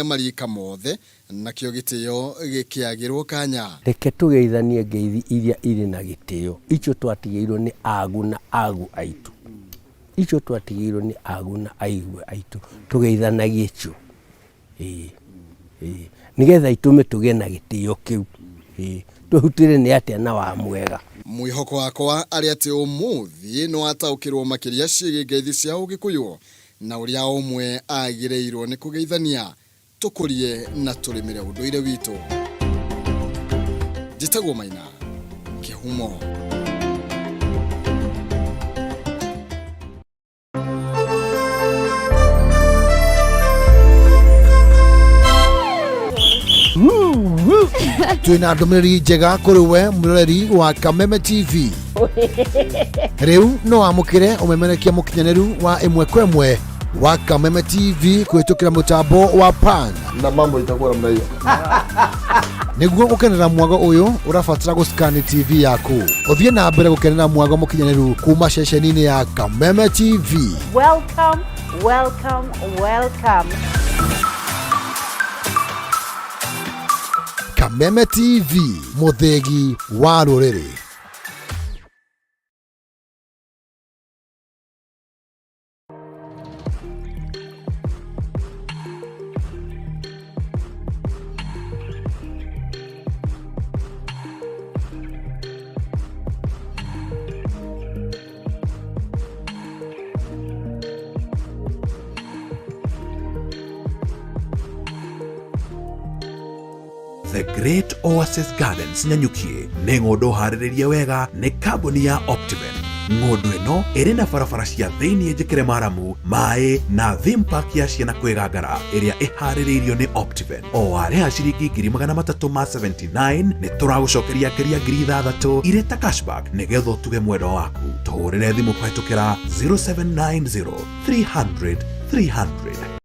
Marika mothe nakĩo gĩtĩo gĩkĩagĩrwo kanya. Reke tũgeithanie ngeithi iria irĩ na gĩtĩo, icio twatigĩirwo nĩ agu na agu aitũ, icio twatigĩirwo nĩ agu na aigue aitũ, tũgeithanagie cio, ĩĩ ĩĩ, nĩgetha itũme tũgĩe na gĩtĩo kĩu, ĩĩ, twĩhutĩre nĩ atĩa na wa mwega. Mwĩhoko wakwa arĩ atĩ ũmũthĩ nĩ wataũkĩrwo makĩria ciĩgiĩ ngeithi cia Ũgĩkũyũ na ũrĩa o ũmwe agĩrĩirwo nĩ kũgeithania, tũkũrie na tũrĩmĩre ũndũire witũ. Njĩtagwo Maina Kĩhumo. Twina ndũmĩrĩri njega kũrĩ we mwĩroreri wa Kameme TV. Rĩu no wamũkĩre ũmemerekia mũkinyanĩru wa ĩmwe kwa ĩmwe wa Kameme TV kũhĩtũkĩra mũtambo wa Pan. Na mambo itakuwa namna hiyo. Nĩguo gũkenera mwago ũyũ, ũrabatara gũscan TV yaku ũthiĩ na mbere gũkenera mwago mũkinyanĩru kuma ceceni-inĩ ya Kameme TV. Welcome, welcome, welcome. Kameme TV, mũthĩgi wa rũrĩrĩ. The Great Oasis Gardens Nanyuki nĩ ng'ũndũ harĩrĩrie wega nĩ kambuni ya Optiven. Ng'ũndũ ĩno ĩrĩ na barabara cia thĩinĩ njĩkĩre maramu, maĩ na theme park ya ciana kwĩgangara ĩrĩa ĩharĩrĩirio nĩ Optiven. O warĩha ciringi 379,000 nĩ tũragũcokeria ngeria 6,000 irĩ ta cashback nĩgetha ũtuge mwendwa waku. Tũhũrĩre thimũ kũhetũkĩra 0790 300 300.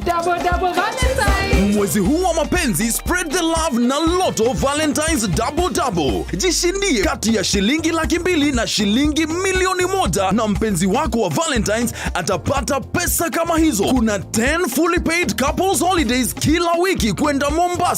Double double Valentine. Mwezi huu wa mapenzi, spread the love na Lotto Valentine's Double Double. Jishindie kati ya shilingi 200,000 na shilingi 1,000,000 na mpenzi wako wa Valentine's atapata pesa kama hizo. Kuna 10 fully paid couples holidays kila wiki kwenda Mombasa.